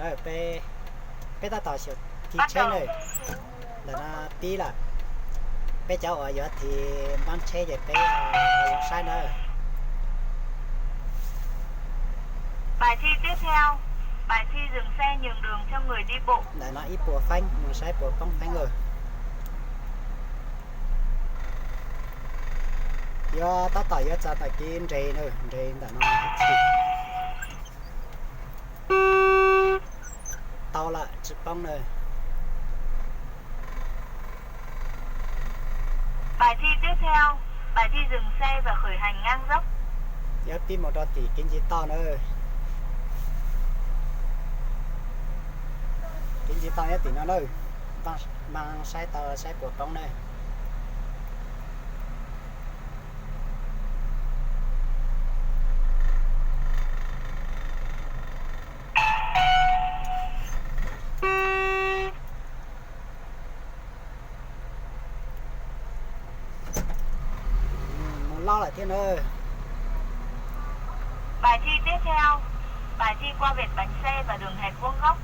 Peb, peb tab tom xyaum thim tsheb na. Ntawm no pib lawm. Peb cov uas yuav thim npab tsheb ces peb ua zoo saib nawb. Bài thi tiếp theo, bài thi dừng xe nhường đường cho người đi bộ. Ntawm no ib puas feeb, mus saib puas poob feeb lawm. Yuav tab tom yuav txog tag kis nres na, nres ntawm no. Tau lawm, tsis poob na. Bài thi tiếp theo, bài thi dừng xe và khởi hành ngang dốc. Yuav pib mus rau tim kev nce toj na. Kev nce toj nyob tim no na. Mas saib tau saib puas poob na. Mus loj lawm thiab na. Bài thi tiếp theo, bài thi qua vệt bánh xe và đường hẹp vuông góc.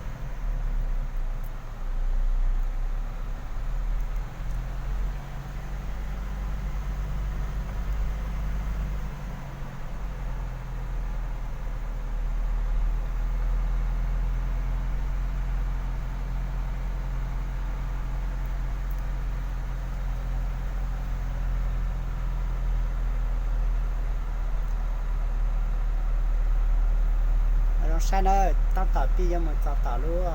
Zoo saib na, tab tom pib yuav mus txog tom lub,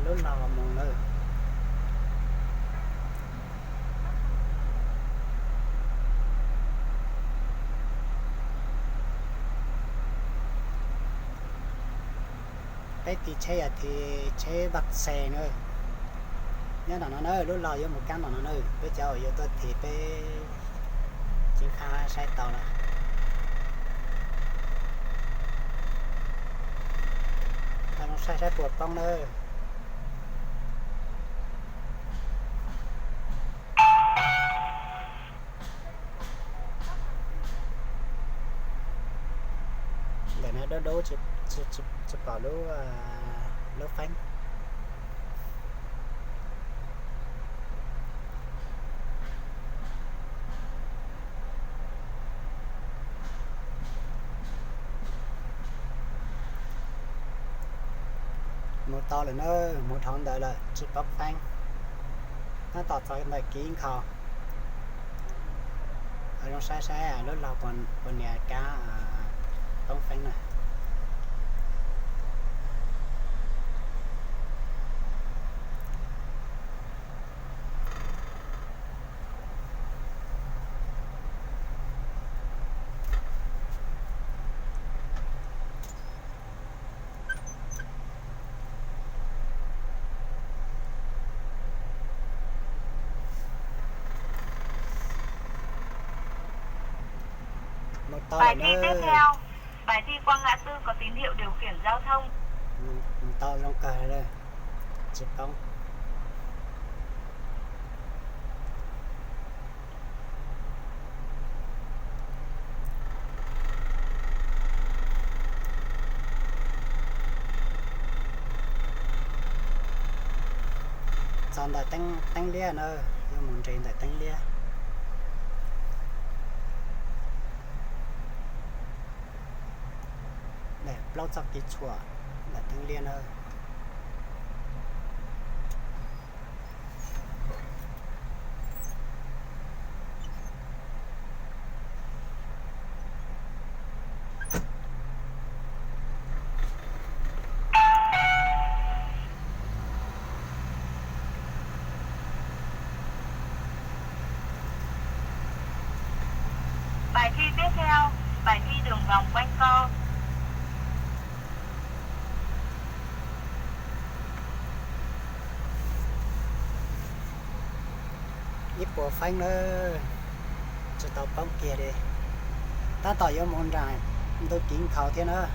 lub laug mus na. Peb thim tsheb yog thim tsheb npab xe na. Nyob nram no na, lub laug yuav mus kab nram no na, peb cov uas yuav tuaj thim peb ceev faj saib tau lawm. Saib saib puas poob na. Ntawm no dub dub, tsis pom lub, lub feeb. Mus tau lawm na, mus dhau ntawd lawm tsis poob feeb. Tab tom txog ntawm kiv nkhaus. Zoo saib saib lub laug puas nias kab poob feeb na. Bài thi tiếp theo, bài thi qua ngã tư có tín hiệu điều khiển giao thông. Mus tau zoo kawg, tsis poob. Txog ntawm teeb liab na, yuav mus nres ntawm teeb liab. Plaub txoj kev tshuam ntawm teeb liab na. Bài thi tiếp theo, bài thi đường vòng quanh co. Ib puas feeb na, tsis tau poob kiag li. Tab tom yuav mus nram ntu kiv nkhaus thiab na.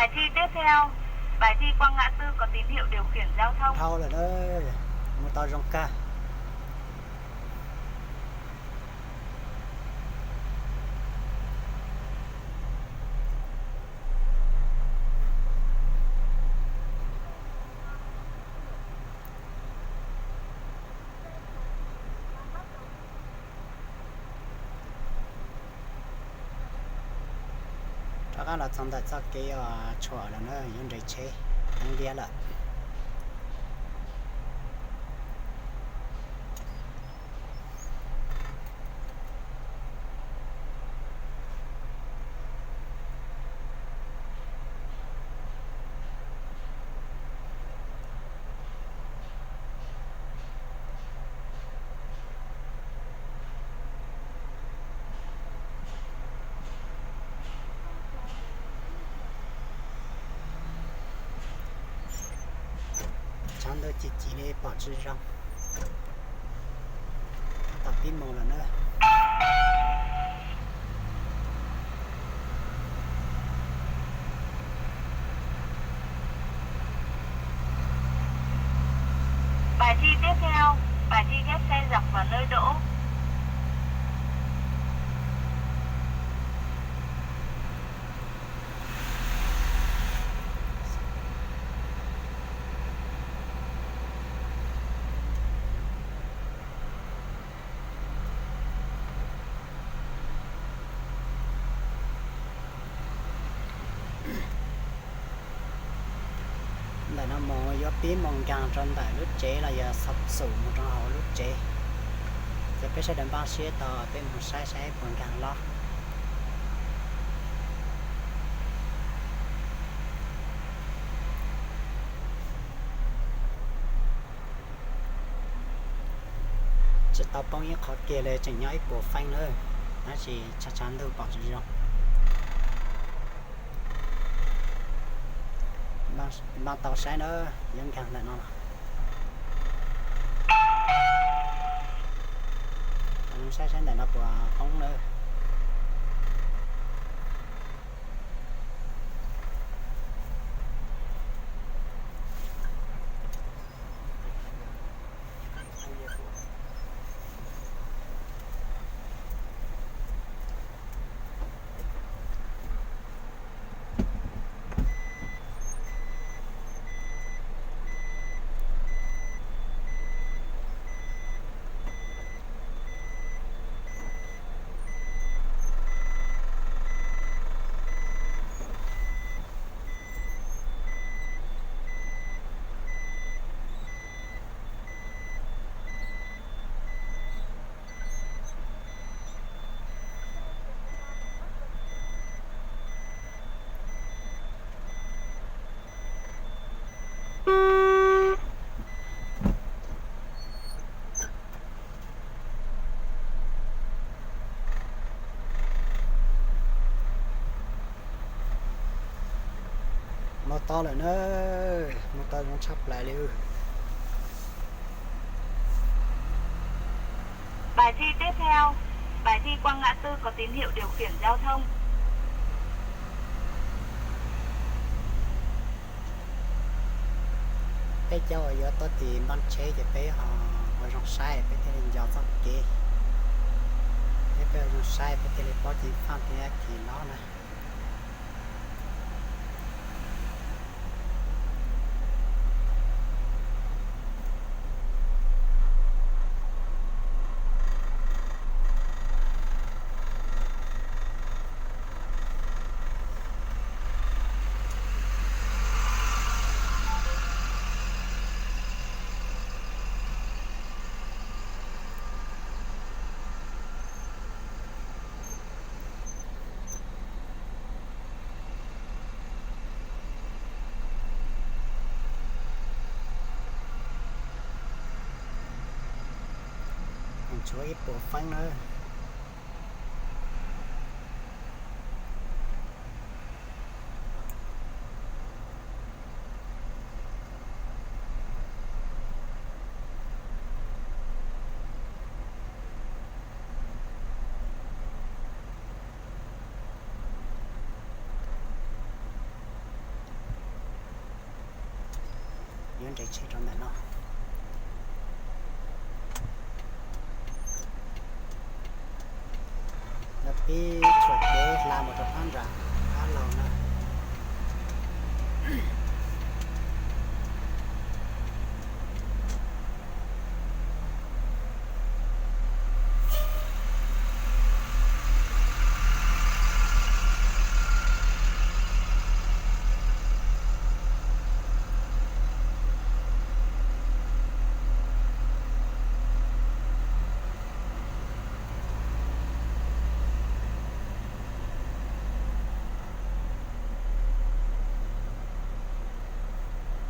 Bài thi tiếp theo, bài thi qua ngã tư có tín hiệu điều khiển giao thông. Dhau lawm na, mus tau zoo kawg. Rov qab los txog ntawm txoj kev uas tshuam lawm na, yuav nres tsheb, teeb liab lawm. Tshav ntuj ci ci li pom tsis zoo. Tab tom pib moos lawm na. Bài thi tiếp theo, bài thi ghép xe dọc vào nơi đỗ. Ntawm no mus yuav pib mus nkaag rau ntawm lub tsev los yog xub xum mus rau hauv lub tsev. Ces peb sawv daws npaj siab tos peb mus saib saib puas nkaag los. Tsis tau poob ib qho kiag li, tseem nyob ib puas feeb nawb, tab sis tshav tshav ntuj pom tsis zoo. Npaj tau saib na, yuav nkaag ntawm no. Saib saib ntawm no puas poob nawb. Mus tau lawm na, mus tau zoo tshaj plaws li. Bài thi tiếp theo, bài thi qua ngã tư có tín hiệu điều khiển giao thông. Peb cov uas yuav tuaj tim npaj tsheb ces peb ho ua zoo saib peb thiaj li nco txoj kev. Peb, peb ua zoo saib peb thiaj li paub ceev faj thiab kis los na. Tshuav ib puas feeb na. nres tsheb rau ntawm no. Lawv pib tsuam kev hla mus rau phab nram phab laug na.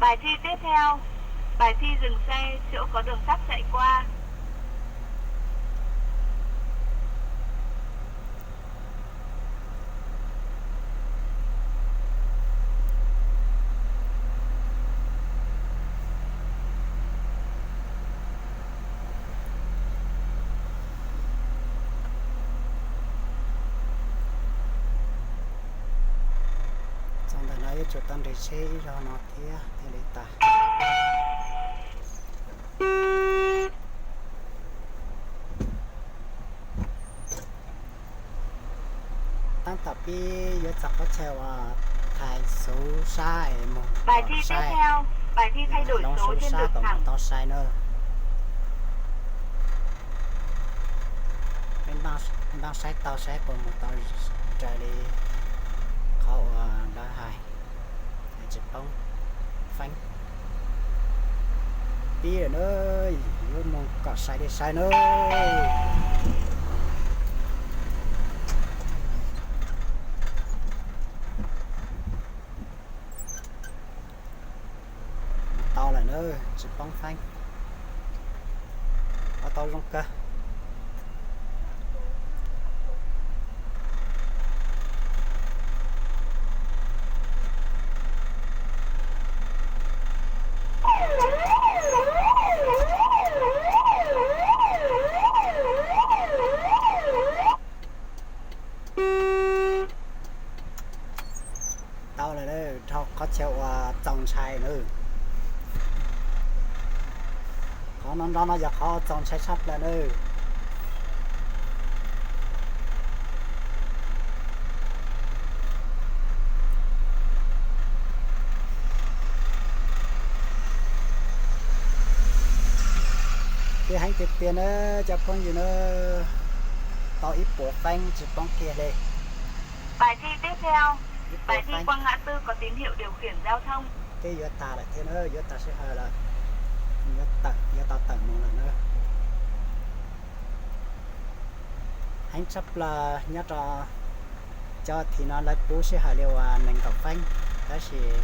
Bài thi tiếp theo. Bài thi dừng xe, chỗ có đường sắt chạy qua. Txog ntawm no yuav tsum tau nres tsheb ib zaug no thiab thiaj li tas. Tab tom pib yuav txog qhov chaw uas thaiv xuv sab es mus tom saib, hloov xuv sab kom mus tau sai na. Peb npaj saib tau saib puas mus tau raws li qhov uas lawv hais, tsis poob feeb. Pib lawm na, yuav mus kom sai li sai na. Tau lawm na, tsis poob feeb. Ua tau zoo kawg. Tau lawm, dhau qhov chaw uas txaus ntshai na. Qhov no nrov no yog qhov txaus ntshai tshaj plaws na. Peb heev tiag tiag na cov phooj ywg na, tau ib puas feeb tsis poob kiag li. Bài thi tiếp theo. Bài thi qua ngã tư có tín hiệu điều khiển giao thông. Twb yuav tag lawm thiab na, yuav tag sij hawm lawm, yuav tawm, yuav tau tawm mus lawm na. Heev tshaj plaws nyob rau cov thi no lawv pub sij hawm li uas nees nkaum feeb, tab sis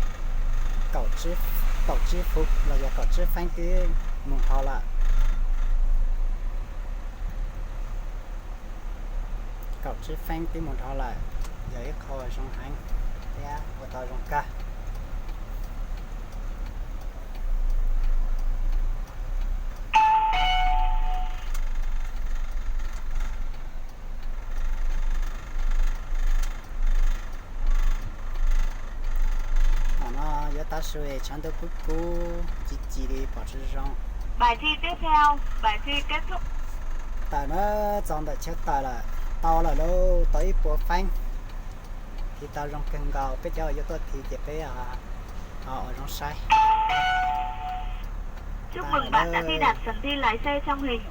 kaum tsib, kaum tsib feeb los yog kaum tsib feeb twb mus dhau lawm. Kaum tsib feeb twb mus dhau lawm, yog ib qho zoo heev thiab ua tau zoo kawg. Thaum no yuav tav su es tshav ntuj kub kub ci ci li pom tsis zoo. Bài thi tiếp theo, bài thi kết thúc. Tawm na, txog ntawm chaw tawm lawm, tau lawm lauj, tau ib puas feeb. Thi tau zoo kawg nkaus, peb cov uas yuav tuaj thi ces peb ho ua zoo saib. Chúc mừng bạn đã thi đạt phần thi lái xe trong hình.